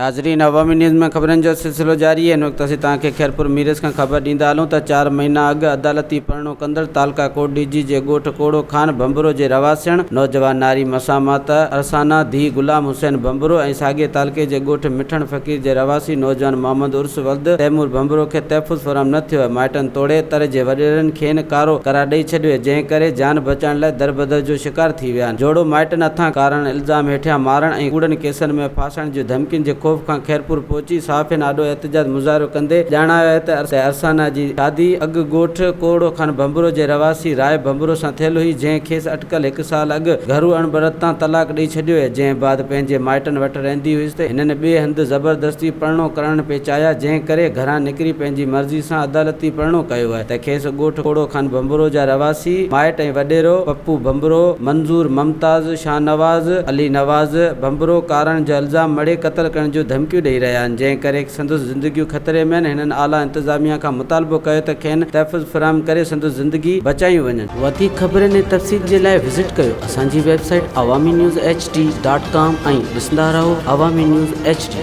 ناظرين عوامي نيوز ۾ خبرن جو سلسلو جاري آهي. هن وقت اسين توهان کي خيرپور ميرس کان خبر ڏيندا هلون ته چار مهينا اڳ عدالتي پرڻو ڪندڙ تعلقه ڪوٽڏيجي جي ڳوٺ ڪوڙو خان ڀنڀرو جي رهواسيڻ نوجوان ناري مسامات ارسانا ڌيء غلام حسين ڀنڀرو ۽ ساڳئي تعلقي جي ڳوٺ مٺڻ فقير جي رهواسي نوجوان محمد عرس ولد تيمور ڀنڀرو کي تحفظ فراهم نه ٿيو ۽ مائٽن توڙي تر جي وڏيرن کين ڪارو قرار ڏئي ڇڏيو آهي جنهن ڪري جان بچائڻ لاء دربدر جو شڪار ٿي ويا آهن. جوڙو مائٽن هٿان ڪارڻ الزام هيٺيان مارڻ ۽ ڪوڙن ڪيسن ۾ ڦاسائڻ جون ڌمڪين جي خوف کان خيرپور پهچي صحافين آڏو احتجاج مظاهرو ڪندي ڄاڻايو آهي ته ارسانا جي شادي اڳ ڳوٺ ڪوڙو خان ڀنڀرو جي رهواسي راء ڀنڀرو سان ٿيل هئي جنهن کيس اٽڪل هڪ سال اڳ گهرو اڻبڻت تان طلاق ڏئي ڇڏيو هي جنهن بعد پنهنجي مائٽن وٽ رهندي هيس ته هنن ٻئي هنڌ زبردستي پرڻو ڪرڻ پئي چاهيا جنهن ڪري گهران نڪري پنهنجي مرضي سان عدالتي پرڻو ڪيو آهي ته کيس ڳوٺ ڪوڙو خان ڀنڀرو جا رهواسي مائٽ ۽ وڏيرو پپو ڀنڀرو، منظور ممتاز، شاهنواز، علي نواز ڀنڀرو ڪارڻ جا الزام مڙهي قتل ڪرڻ جون ڌمڪيون ڏئي رهيا آهن جنهن ڪري سندس زندگيون خطري ۾ آهن هنن اعليٰ انتظاميا کان مطالبو ڪيو ته کين تحفظ فراهم ڪري سندس زندگي بچايون وڃن. وڌيڪ خبرن ۽ تفصيل جي لاء وزٽ ڪيو اسان جي website Awami news H D dot com ۽ ڏسندا رهو عوامي نيوز ايڇ ڊي.